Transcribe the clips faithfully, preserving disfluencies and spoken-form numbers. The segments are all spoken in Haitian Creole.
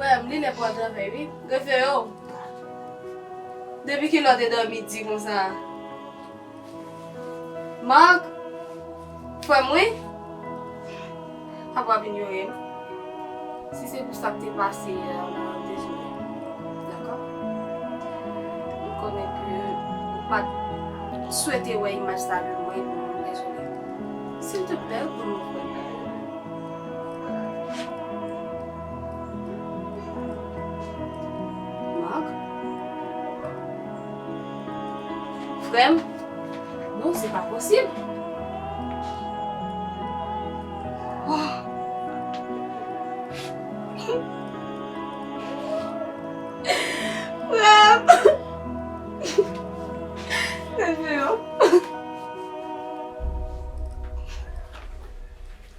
Frè m, li lè pou al travay, wi. Reveyo. Depi kilè w te dòmi di konsa? Marc, frè m, wi. Apa w ap inyore m? Si se pou sa k te pase yè a, m dezole. Dakò? M konnen ke ou pa t swete wè imaj sa de mwen, m dezole. Silteplè, reponn mwen, frè m. Marc? Frè m? Non, se pa posib. Oh. Frè m! Reveyo.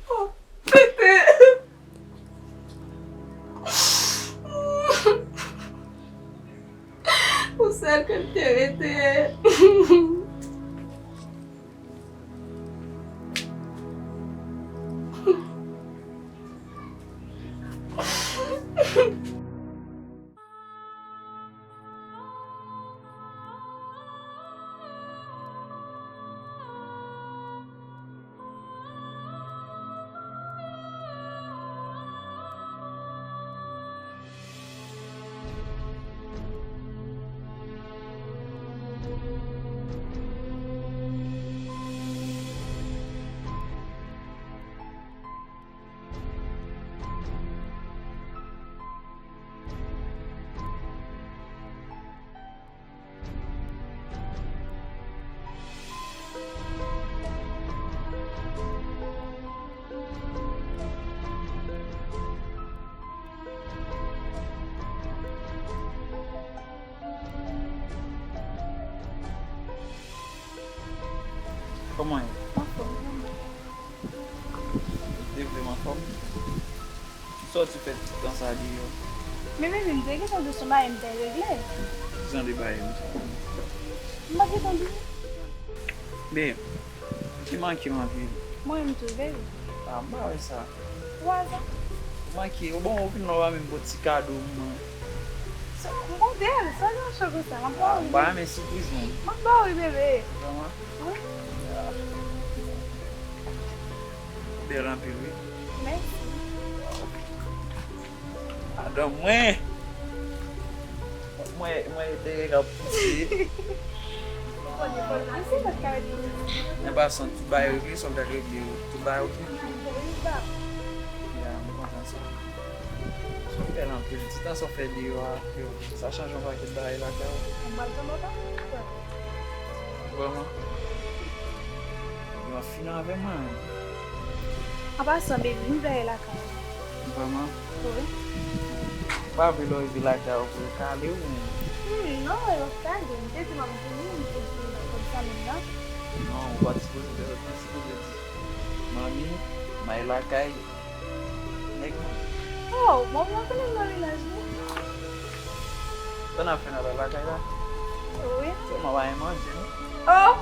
Oh, pete! Ou sèl ke m te rete. Kòman ye? Anfòm, kòman? Li te vrèman fò. Ki sòti fè ti tan sa deyò? Men, men, men, m te gentan di w se yon bagay m te regle. Ki jan de bagay m sa? M pa gentan di w. Men, ki manke m anpil. Mwen, m twouve wi. A, m pa wè sa. Ou pa wè sa? Ou manke, bon, ou vin la, ou pa menm ba w ti kado mwen. Sa, m konte l, sa jan cho konsa, m ap ba w wi. M pa renmen sipriz, non. M ap ba w wi, bebe. Vrèman? Wi. Ou bèl anpil, wi. Mèsi. Madanm mwen. Mwen, mwen te gen k ap pouse. Mwen pa santi tout bagay regle, sa w t ap regle yo. Tout bagay oke? Ya, mwen kontan sa. Sa w bèl anpil. Ti tan sa w fè deyò a, yo, sa chanje yon pakèt bagay lakay ou. Vrèman. Yo ap fini avè mwen. An pasan, baby, m vle ale lakay ou. Vrèman? Wi. Pa vle lè w rive lakay ou pou yo kale w, men. Hmm, non, yo p kale m. M te di m ap vini, m te di m ap vin nan fanmi m nan. Non, ou pa t sipoze fè sa, ou te sipoze di, manmi, m ale lakay nèg mwen. Oh, bon, m ap vini nan mennaj mwen. Sa n ap fè, n ap al lakay la? Wi. Sèlman pa gen manje, non? Oh!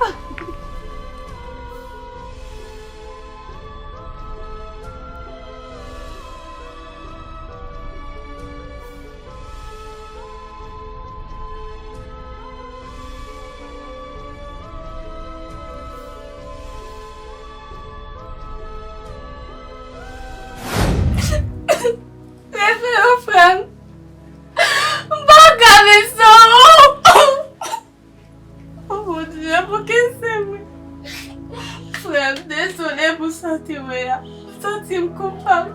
Reveyo, frè m. M pa ka viv san ou. Oh, Bondye, poukisa se mwen? Frè m, dezole pou sa w te wè a. M santi m koupab.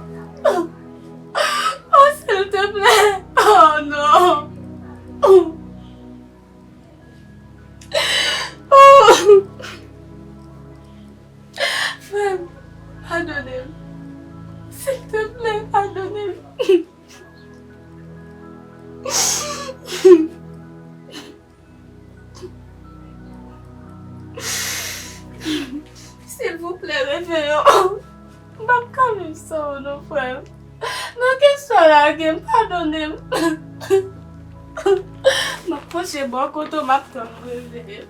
Oh, silteplè. Oh, non. Oh. Frè m, padone m. Silteplè, padone m. Silvouplè, reveyo. M p ap ka viv san ou non, frè m. Nan kesyon lage m, padone m. M ap kouche bò kote w, m ap tann ou reveye m.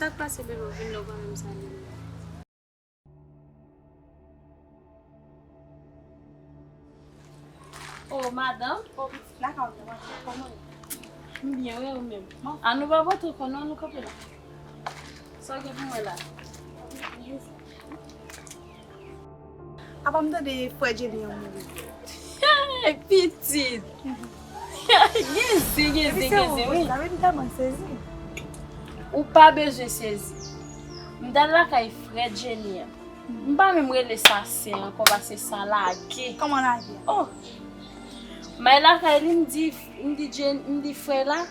Sa k pase, bebe, w vin la, w pa menm salye m. Oh, madanm. Oh, pitit, lakay ou, kòman w ye? M byen, wi, ou menm? Bon. A, nou pa pote kò non, nou kanpe la. Sa w gen pou mwen la? Apa m tande frè Jenny an mouri? Hey, pitit! Gen zen, gen zen, gen zen, wi. Epi se ou, sa vin tèlman sezi. Ou pa bezwen sezi. M t al lakay frè Jenny an. M pa menm rele sa sen ankò, paske sa lage. Kòman lage? Oh! M al lakay li, m di, m di Jen-, m di frè la,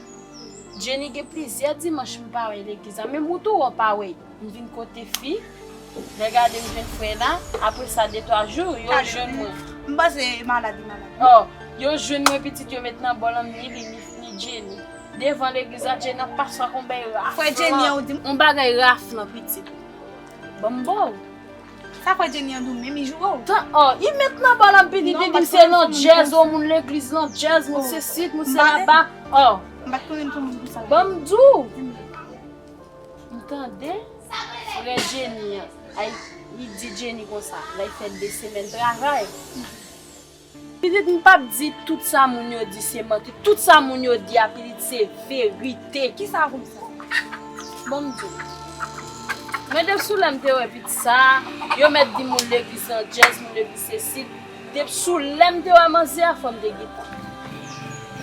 Jenny gen plizyè dimanch m pa wè legliz la, menm ou tou wè w pa wè. M vin kote fi, lè gade m jwenn frè la, apre sa de twa jou, yo jwenn mwen. M panse malad, li malad. Oh, yo jwenn mwen pitit, yo met nan bòl an ni li, ni, ni Jenny. Devan legliz la, Jenny ap pase ak yon bèy raflan. Frè Jenny an, ou di m? Yon bagay raflan pitit. Ban m ba w. Sa frè Jenny an di w menm, li joure w? Tan, oh, li met nan bòl an pitit, li di m se landjèz, oh, moun legliz landjèz, moun sesi, moun selaba. Oh. M pa t konnen m se moun konsa. Ban m di w. M tande frè Jenny an, ay, li di Jenny konsa, lè l fè de semèn travay. Pitit, m p ap di tout sa moun yo di se manti. Tout sa moun yo di a, pitit, se verite. Kisa konsa? Bon, m di w. Men depi sou lè m te wè pitit sa, yo mèt di moun legliz landjèz, moun legliz sesi. Depi sou lè m te wè manzè a, fò m te gentan.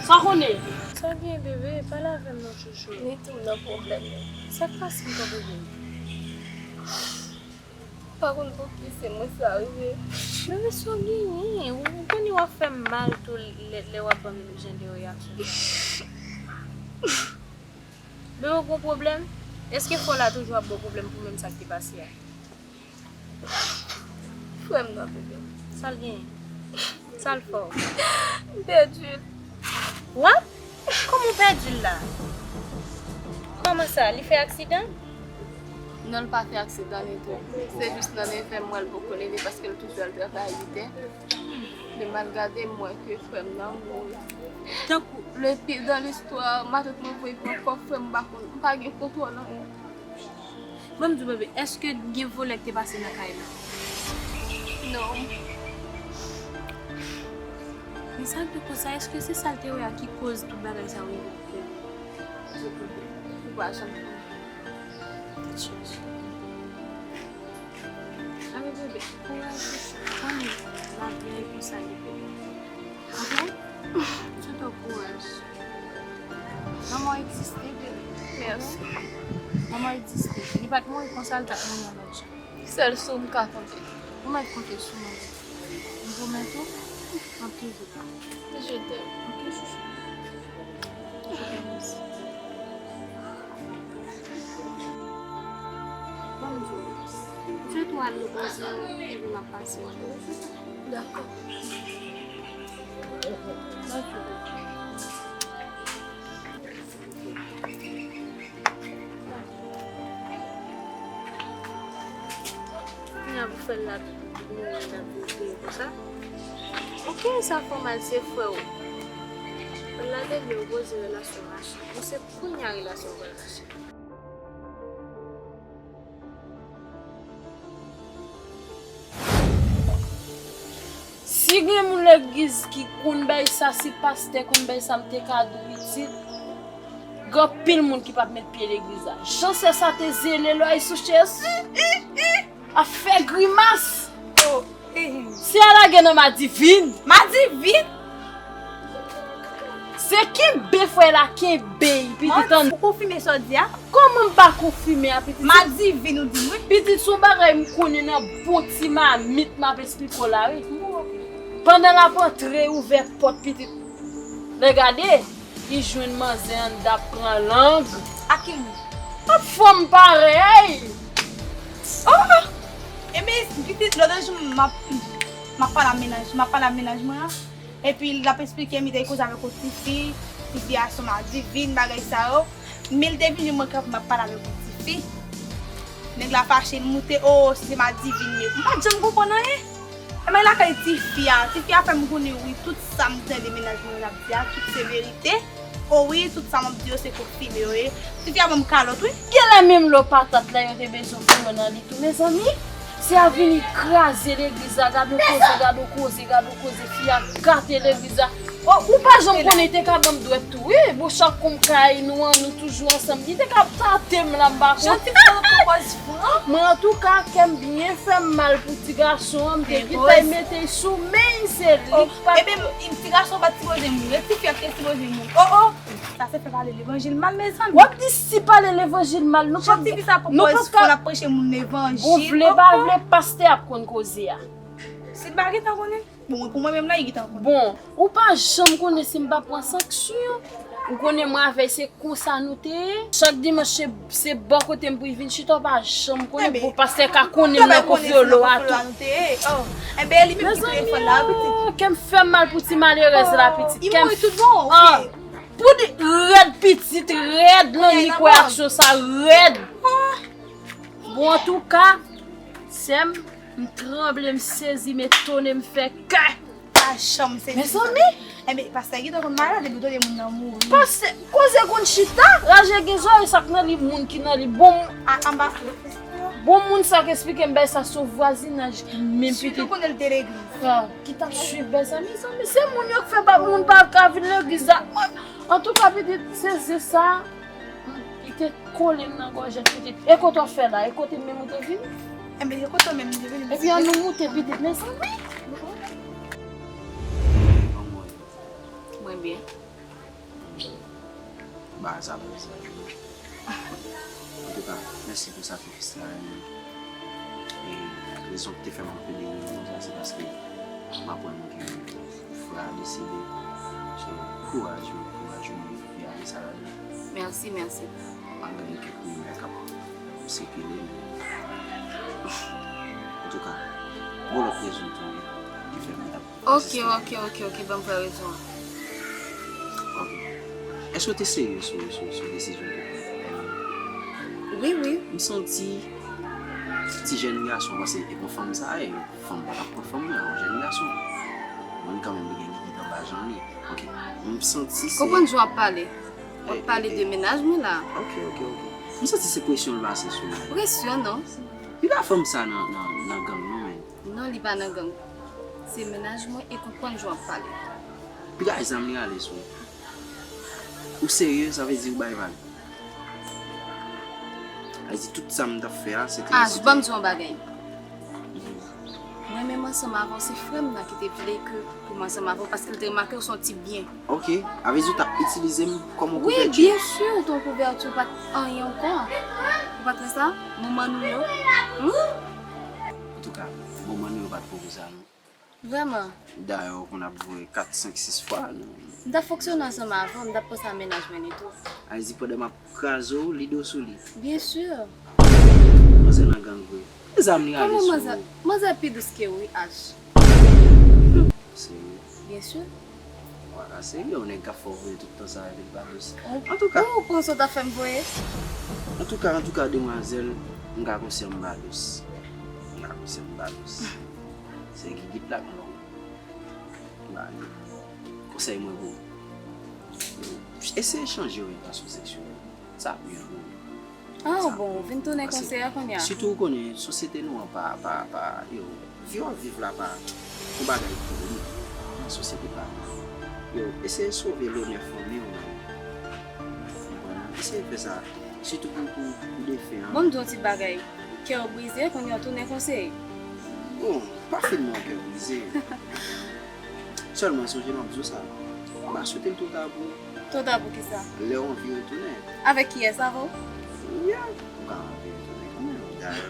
Sa w konnen? Sa w gen, bebe? Pale avè m non, chouchou. Ni tou nan pwoblèm yo. Sa k pase ankò, bebe? Pa konn pou ki se mwen sa rive. Bebe, sa w genyen? Ou konnen w ap fè m mal tou lè, lè w ap ban m jan de reyaksyon sa. Bebe, w gon pwoblèm? Èske frè w la toujou ap ba w pwoblèm pou menm sa k te pase a? Frè m nan, bebe. Sa l genyen? Sa l fè w? M pèdi l. What? Kòman w pèdi l la? Kòman sa? Li fè aksidan? Non, l pa fè aksidan ditou. Se jis nan nèf è m wè l poko leve paske l toujou al travay uit è. Men m al gade, m wè ke frè m nan mouri. Tankou le pire dans l'histoire, matant mwen voye pran kò frè m, m pa konn, m pa gen kontwòl anyen. Ban m di w, bebe, èske gen vòlè ki te pase nan kay la? Non. Men sa k te koz sa, èske se sa l te wè a ki koz tout bagay sa yo rive pou frè m? Ou pa janm konnen. Tèt chaje. Anben, bebe, kouraj, chouchou. Konnen lavi a e konsa li ye, bebe. Ok? Tout an kouraj. Lanmò egziste, bebe. Mèsi. Lanmò egziste. Li pa t mouri konsa, li t ap mouri yon lòt jan. Sèl sou ou m ka konte. Ou mèt konte sou mwen. M pwomèt ou, m ap toujou la. Je t'aime. Ok, chouchou. Je t'aime aussi. Ban m di w. Je tou al repoze w, epi m ap pase wè w. Dakò. Lòt jou. Kounya pou fè l la mouri, l ap vin kriye konsa. Ok, sa fè w mal, se frè w. Fè l lage l, repoze, relasyon mache. Ou se kounya relasyon pral mache. Si gen moun legliz ki konn bay sa, si pastè konn bay sa, m te ka di w pitit, gen anpil moun ki p ap met pye legliz la. Jan sè sa te zele lòy sou chèz, ap fè grimas. Oh, eh. Sè a lage nan madivin. Madivin? Se kenbe frè la, kenbe l, pitit an. Ou konfime sa w di a? Kòman m pa konfime a, pitit? Madivin ou di m, wi. Pitit, se yon bagay m konnen nan bon ti mamit m ap esplike w la, wi. Pandan l ap antre, ouvè pòt, pitit. Lè gade, li jwenn manzè anndan ap pran lang. Ak ki moun? Ak fanm parèy. Oh! Ebyen, pitit, lòt jou, m ap, m ap pale a mennaj, m ap pale a mennaj mwen an. Epi l ap esplike m, li te koze avèk yon tifi, tifi a se yon madivin, bagay sa yo. Men l te vin jwenn mwen kanpe, m ap pale avèk yon tifi. Nèg la fache, l moute, o, si se madivin li ye. M pa t janm konprann anyen. Ebyen, lakay tifi a, tifi a fè m konnen wi, tout sa m tande mennaj mwen ap di a, tout se verite. O wi, tout sa m ap di yo se konfime yo ye. Tifi a ban m kalòt, wi. Genlè menm lo patat la yo te bezwen pou yo nan li tou, mezanmi. Se a vini kraze legliz la, gade yon koze, gade yon koze, gade yon koze, fi a gate legliz la. O, ou pa janm konnen, li te ka ban m dwèt tou, wi. Bon, chak kou m kay nou an, nou toujou ansanm. Li te ka tate m la, m pa konn. Jan tifi a nan pwopòz fran. Mwen, antouka, kè m byen fè m mal pou ti gason an, m te gentan mete l sou men, se li k pa t. Ebyen, ti gason pa t sipoze mouri, e tifi a ki te sipoze mouri. O, o! Sa se fè pale levanjil mal, mezanmi. W ap di si pale levanjil mal, nou pa ka, nou pa ka. Jan tifi sa pwopòz fran, l ap preche moun levanjil. Bon, vle pa vle, pastè ap konn koze a. Si l pa gentan konnen. Bon, pou mwen menm la, li gentan konnen. Bon, ou pa janm konnen si m pa pran sanksyon. Ou konnen mwen avè l se konsa nou te ye. Chak dimanch se, se bò kote m pou l vin chita, ou pa janm konnen. Bon, pastè ka konnen m nan konfyolo a tou. Mezanmi, kè m fè m mal pou ti malerèz la, pitit. Kè m, pou di rèd, pitit, rèd, lannik wè aksyon sa rèd. Bon, antouka, sè m, m tranble, m sezi, m etone, m fè kè. Pa janm sezi. Mezanmi! Enben, pastè gentan konn malad, epi w tande moun nan mouri. Pastè, koze konn chita, raje gen zòrèy, sa k nan li, moun ki nan li, bon. A, anba. Bon, moun sa k esplike m bagay sa se yon vwazinaj, menm pitit. Sitou konnen l te legliz. Frè, ki t ap swiv bagay sa, mezanmi, se moun yo k fè pa moun pa ka vin legliz la. Antouka, pitit, sezi sa. Li te kole m nan gòjèt pitit. E kote w fè la? E kote m menm ou te vini? Enben, e kote w menm m te vini? Epi an nou moute pitit, mezanmi. Mwen byen. Ba sa pou sa. Antouka, mèsi pou sakrifis la. E rezon ki te fè m ap plede ri konsa, se paske m aprann ke frè a desede. So, kouraj wi, kouraj wi, fi a gen sa ladan l. Mèsi, mèsi. Malgre gen kèk rimè k ap sikile, men antouka, gon lòt rezon tou wi, ki fè m t ap Ok, ok, ok, ok, ban m fè rezon an. Ok. Èske w te serye sou, sou, sou desizyon w te pran? Wi, wi. M santi ti jèn gason, paske e pou fanm sa ye, fanm pa t ap pran fanm nan, yon jèn gason. Mwen kanmenm li gen gigit anba jan li. Ok. M santi se Konprann jan w ap pale. W ap pale de mennaj mwen la. Ok, ok, ok. M santi se presyon l pase sou mwen. Presyon, non. Piga fanm sa nan, nan, nan gang, non, men. Non, li pa nan gang. Se mennaj mwen e konprann jan w ap pale. Piga zam li rale sou ou. Ou serye, sa vle di ou bay vag. Sa vle di tout sa m t ap fè a, se te Ash, ban m di w yon bagay. Mwen menm ansanm avè w, se frè m nan ki te vle ke pou m ansanm avè w, paske l te remake w se yon tip byen. Ok, sa vle di ou t ap itilize m kòm yon kouvèti? Wi, byen si, ou te yon kouvèti, ou pa t anyen ankò. Ou pa t wè sa? Manman nou yo. Hmm? Antouka, manman nou yo pa t poko sa, non. Vrèman? Dayè, ou konn ap voye kat, senk, sis fwa, non. M t ap fonksyone ansanm avè w, m t ap panse a mennaj mwen li tou. Sa vle di pandan m ap kraze w, li do sou li? Byen si. Manzè nan gang vre. Ki zam li rale sou ou? Manzè pi dous ke w wi, Ash. Serye? Byen si. Ou pa ka serye, yon nèg k ap fè w voye tout tan sa epi l pa dous. Antouka. Ou panse w ta fè m voye? Antouka, antouka, demwazèl, m ka konsyan m pa dous. M ka konsyan m pa dous. Se gigit la k long. M ba li. Konsèy mwen pou ou. Eseye chanje oryantasyon seksyèl ou. Sa ap mye pou ou. Ah, bon, ou vin tounen konseye kounye a? Sitou ou konnen, sosyete nou an pa, pa, pa, yo, vi w ap viv la pa yon bagay ki lit nan sosyete pa nou. Yo, eseye sove lonè fanmi w, man. Ou konprann? Eseye fè sa, sitou pou, pou, pou defen an. Bon, m di w yon ti bagay. Kè w brize, kounye a w tounen konseye. Bon, pa fin mwen kè brize. Sèlman sonje m ap di w sa. M pa swete l twò ta pou ou. Twò ta pou kisa? Lè w anvi retounen. Avèk kiyès, avè w? Yeah, ou ka anvi retounen kanmenm. Dayè,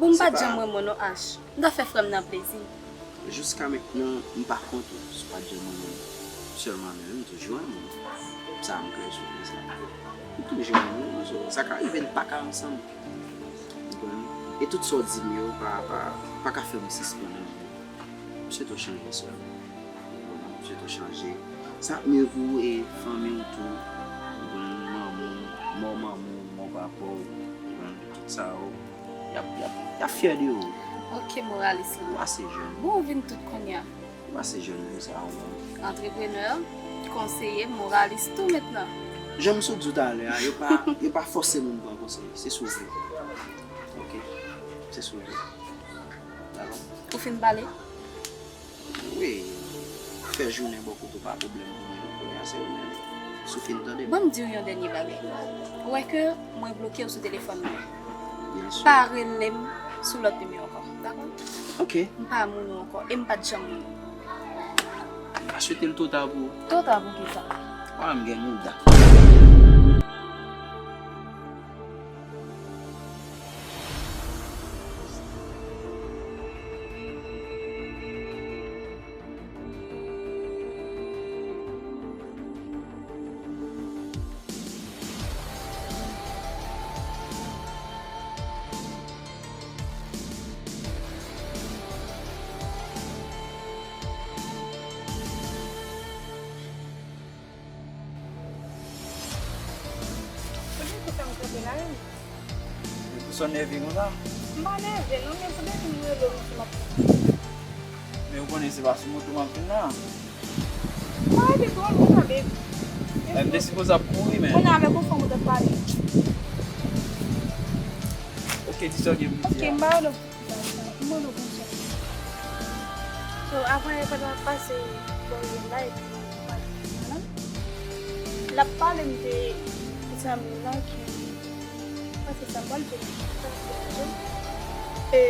bon, m pa t janm renmen w non, Ash. M ta fè frè m nan plezi. Jiska mentnan, m pa kont ou si w pa t janm renmen m. Sèlman, men m toujou renmen w. Sa m klè sou sa. M toujou renmen w, so, sa ka rive n pa ka ansanm. Ou konprann? E tout sa w di m yo pa, pa, pa ka fè m sispann renmen w. M swete w chanje sèlman. M swete w chanje. Sa ap mye pou ou e fanmi w tou. Ou konprann? Manman w, mò manman w, mò papa w. Ou konprann? Tout sa yo. Y ap, y ap, y ap fyè de ou. Ok, moralis lan. Ou ase jèn. Bon, ou vin tout kounye a. Kòman se jèn moun sa yo menm? Antreprenè, konseye, moralis, tou mentnan. Jan m sot di w talè a, yo pa, yo pa fòse moun pran konsèy, se sou vi. Ok? Se sou vi. Dakò? Ou fin pale? Wi. Fè jounen bò kote w pa pwoblèm pou mwen, donk kounye a se ou menm. Si w fin tande m. Ban m di w yon dènye bagay. Ou wè ke mwen bloke w sou telefòn mwen. Byen si. Pa rele m sou lòt nimewo ankò, dakò? Ok. M pa moun ou ankò, e m pa t janm moun ou. M pa swete l twò ta pou ou. Twò ta pou kisa? Wala m gen mouda. Poukisa w kanpe la menm? Men poukisa w nève konsa? M pa nève non, men pou depi m rele w, m di m ap vin. Men ou konnen se pa sou moto m ap vin la. M pa rete twò lontan, baby. M te sipoze ap kouri, men. Kounye a avèk yon fanm ou t ap pale. Ok, di sa w gen pou m di a. Ok, m pa rele w. M mande w konsèy. So, avan yè fèt la, m ap pase bò yon la epi m pale. L ap pale m de zanmi m nan ki pase sa m pral fè. E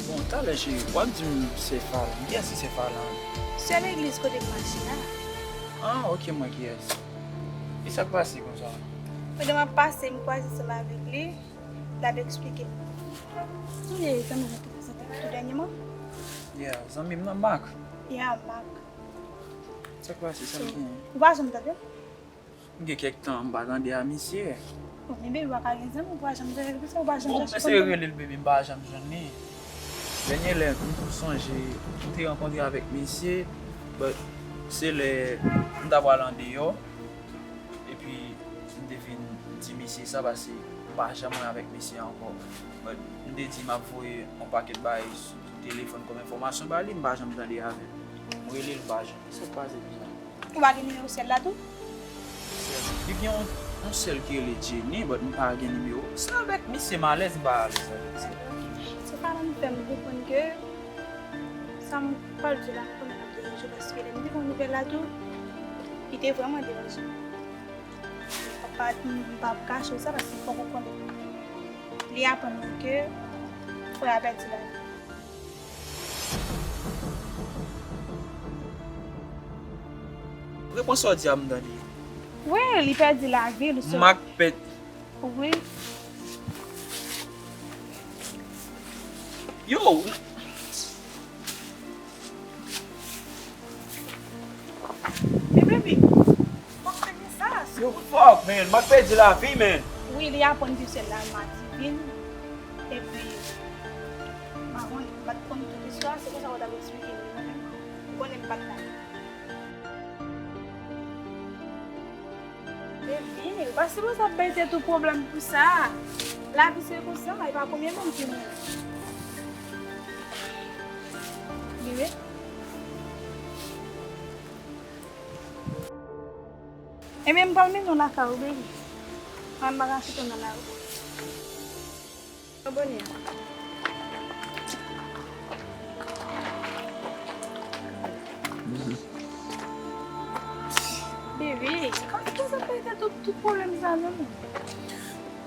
Bon, talè cheri, w ap di m se Falan. Kiyès ki se Falan? Sè legliz kote m mache a. Ah, ok, m wè kiyès. E sa k pase konsa? Pandan m ap pase, m kwaze ansanm avèk li. L ap eksplike m. Ou ye zanmi mwen te prezante m tou dènyèman? Yeah, zanmi m nan Mak. Yeah, Mak. Sa k pase, sa l genyen? Ou pa janm tande l? M gen kèk tan m pa tande a misye. Bon, men baby, ou pa ka gen zanmi, ou pa janm tande l konsa, ou pa janm chache konn. Bon, m eseye rele l, baby, m pa janm jwenn li. Dènye lè m sonje m te rankontre avèk misye, but se lè m ta pral andeyò. Epi, m te vin di misye sa, paske m pa janm wè avèk misye ankò. But, m te di m ap voye yon pakèt bagay sou telefòn kòm enfòmasyon ba li, m pa janm tande avè l. M rele l, m pa janm. Sa k pase konsa? Ou pa gen nimewo sè l la tou? Sè l? Li gen yon, yon sè l ki rele Jenny, but m pa gen nimewo. Se avèk misye m alèz, m pa alèz avèk misye. Se pa la m fè m konprann ke sa m pral di la, m konnen l ap deranje w, paske lè m te pran nouvèl la tou, li te vrèman deranje m. M pa, m p ap kache w sa, paske fòk ou konnen. Li aprann mwen ke frè a pèdi lavi. Reponn sa w di a m tande. Wi, li pèdi lavi l, so. Mak pèdi. Wi. Yo! Men baby, fòk te gen sa. Yo, fuck, man. Mak pèdi lavi, man. Wi, li aprann ke sè l la Madivin. Epi, m pa konnen, m pa t konn tout istwa, se konsa w t ap eksplike m li, mwen menm. Ou konnen m pa t la. Baby, ou pa sipoze ap bay tèt ou pwoblèm pou sa. Lavi se konsa, e pa premye moun ki mouri. Bebe. Ebyen, m pral mennen w lakay ou, baby. Mwen, m pa ka kite w nan lari. Abòne a. Bebe, kòman sa fè tout, tout pwoblèm sa non?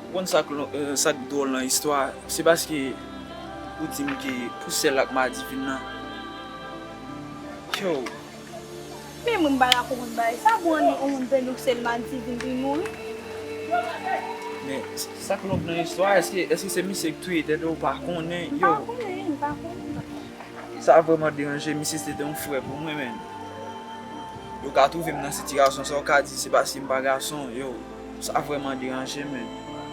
Ou konn sa k, sa k dwòl nan istwa, se paske ou di m ke pou sè l ak Madivin nan. Yo, Men mwen m pa ka konprann bagay sa, bon, yon moun pèdi yon sèl Madivin pou l mouri. Men, sa k long nan istwa, èske, èske se misye k touye tèt ou, ou pa konnen, yo? M pa konnen, m pa konnen. Sa vrèman deranje, misye se te yon frè pou mwen, men. Yo ka twouve m nan sitiyasyon sa, yo ka di se paske m pa gason, yo. Sa vrèman deranje, men.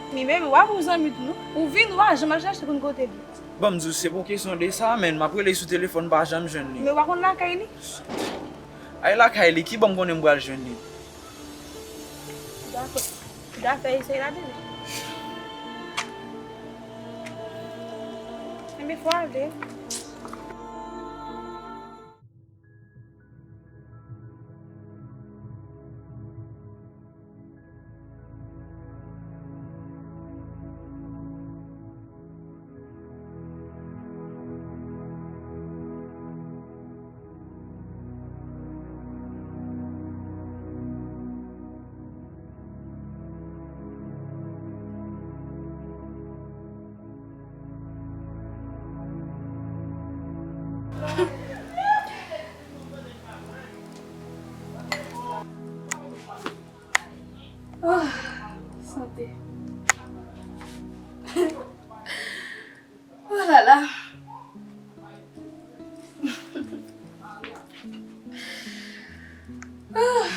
Men, men, w ap yon zanmi tou, non? Ou vin, ou pa janm al chache konn kote li. Ban m di w, se pou kesyon de sa, men. M ap rele sou telefòn, m pa janm jwenn li. Men w pa konn lakay li? Ay lakay li, ki bò m konnen m pral jwenn li? Dakò. Dakò, eseye la, bebe. Enben, fò ale. Ah, sante. Oh là là. Ah.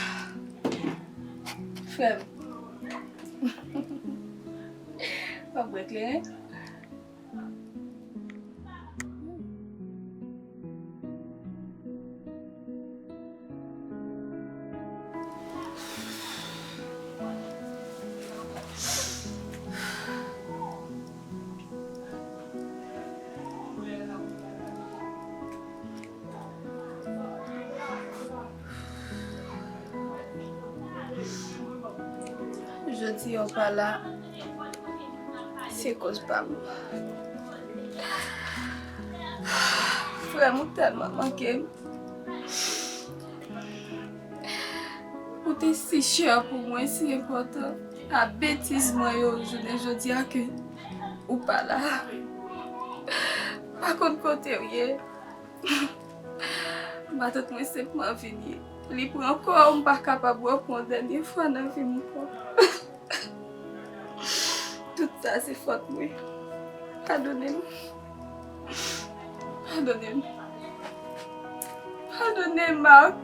Frè m. W ap bwè kleren? Jodi a w pa la, se koz pa m. Frè m, ou tèlman manke m. Ou te si chè pou mwen, si enpòtan. A betiz mwen yo, jounen jodi a ke ou pa la. M pa konn kote w ye. Matant mwen senpman vini. Li pran kò w, m pa kapab wè w pou yon dènye fwa nan vi m ankò. Tout sa se fòt mwen. Padone m. Padone m. Padone m, Marc.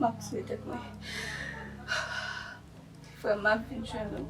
M ap tiye tèt mwen. Frè m, m ap vin jwenn ou.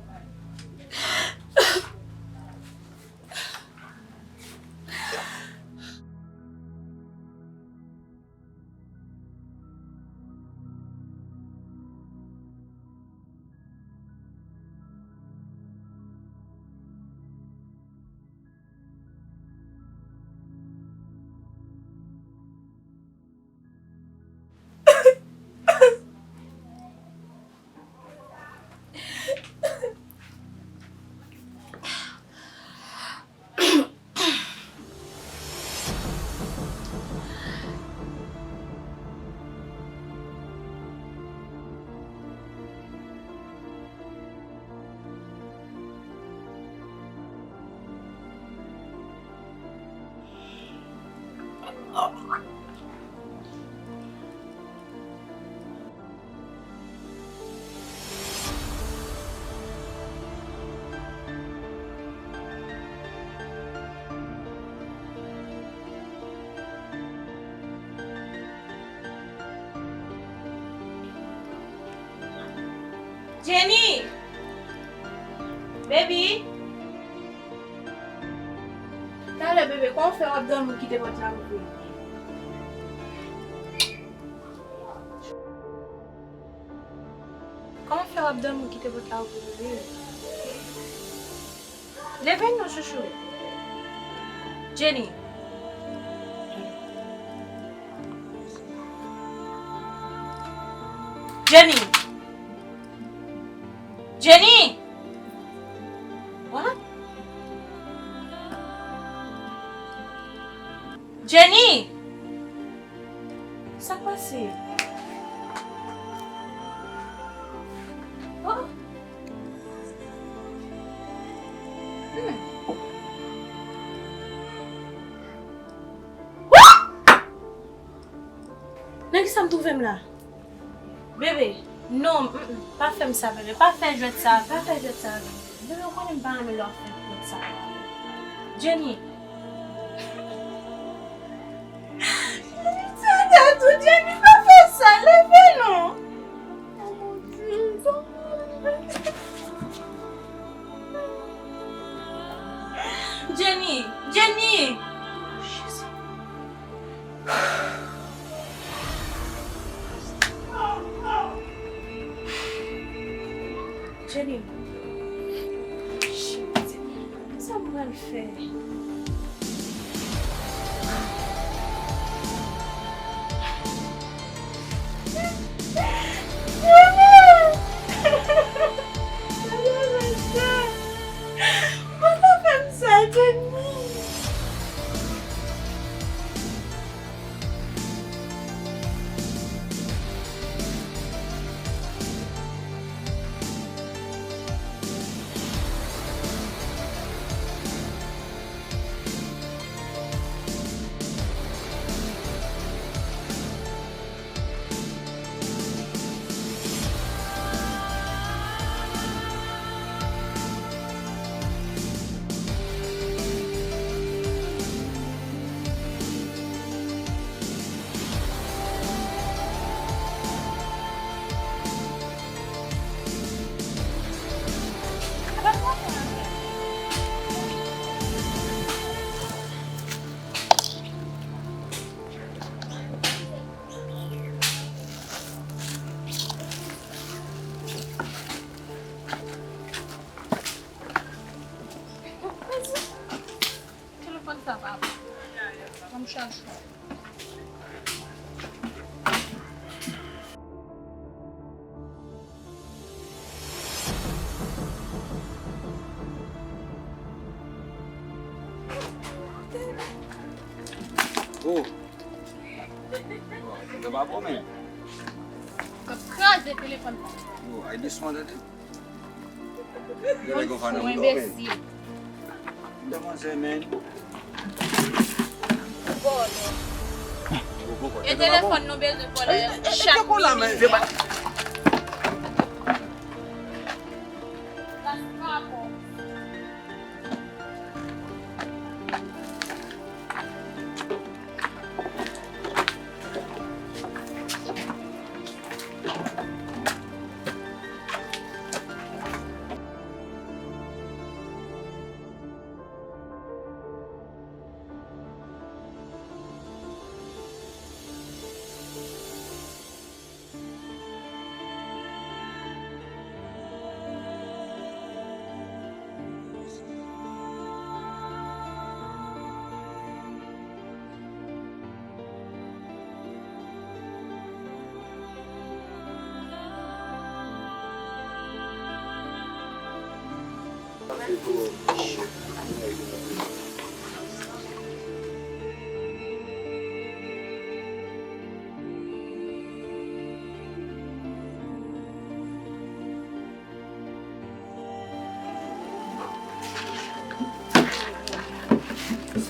Jenny! Baby! Talè, bebe, kòman w fè w ap dòmi ou kite pòt la ouvri? Kòman w fè w ap dòmi ou kite pòt la ouvri, bebe? Leve non, chouchou. Jenny. Jenny. Jenny. What? Jenny. Sa k pase? Oh. Hmm. Nan kisa m twouve m la? Bebe, non, mm, mm, pa fè m sa, bebe. Pa fè jwèt sa, pa fè jwèt sa avè m. Bebe, ou konnen m pa renmen lè w ap fè jwèt sa. Jenny. Jenny, tande tou, Jenny, pa fè sa, leve non. Oh, mon Dieu, sa. Jenny, Jenny. Jezi. Jenny. Shit. Kisa m pral fè? Jenny! Jenny, sa? Ou pa ta fè m sa, Jenny! Telefòn sa pa bon. Ban m chaj fon. Oh. Yo pa bon, men. Yo kraze telefòn sa. Yo, I just wanted it. Yon fou enbesil. Demanzè, men. Vòlè. E telefòn nou bezwen vòlè chak minit.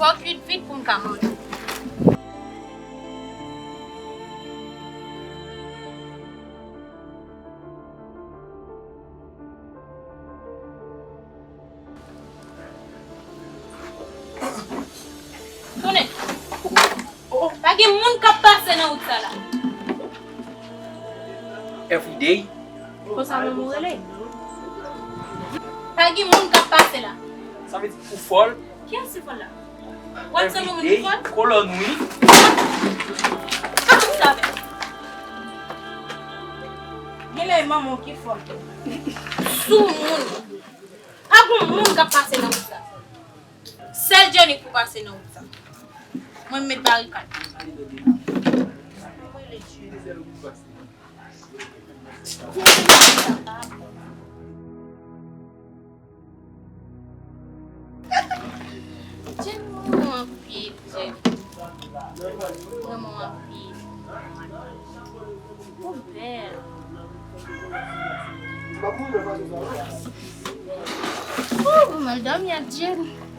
Fòk vit vit pou m ka manje. Tounen. Pa gen moun k ap pase nan wout sa la. Everyday. Konsa menm ou rele? Pa gen moun k ap pase la. Sa vle di ou fòl? Kiyès ki fòl la? W ap sanble moun ki fòl? Everyday, kolòn wi. Kòman sa fè? Genlè e manman w ki fòl. Sou moun. Pa gen moun k ap pase nan wout sa. Sèl Johnny k pou pase nan wout sa. Mwen m met barikad. Jenny, mwen renmen w anpil, Jenny. Mwen renmen w anpil. Ou bèl. Ooh, mwen mal dòmi ak Jenny.